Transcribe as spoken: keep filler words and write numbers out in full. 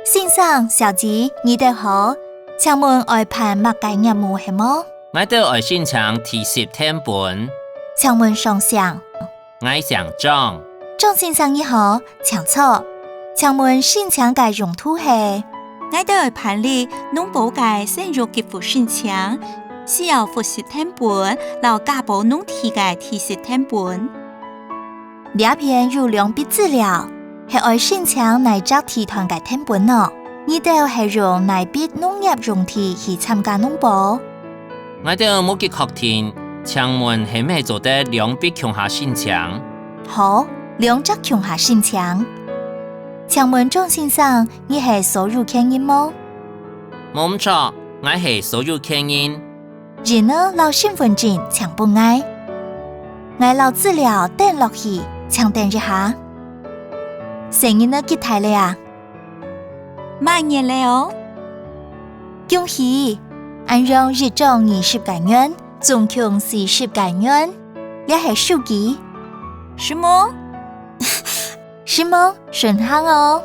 先生、小姐，你兜好，請問愛辦麼个業務係無？𠊎兜愛申請地籍謄本。請問上姓？𠊎姓張。張先生你好，請坐。請問申請个用途係？𠊎兜愛辦理農保个生育給付申請，需要戶籍謄本摎加保農地个地籍謄本。 這片有兩筆資料，係愛申請哪隻地段个謄本呢？你兜係用哪筆農業用地去參加農保？𠊎兜無幾確定，請問係毋係做得兩筆共下申請？好，兩隻共下申請。請問張先生，你係所有權人無？無毋著，𠊎係所有權人。 印仔摎身分證請分𠊎。𠊎摎資料登落去，請等一下。細人仔幾大了啊？滿月了哦。恭喜！恁樣一張二十個銀，總共四十個銀。這係收據。承蒙。承蒙，順行哦。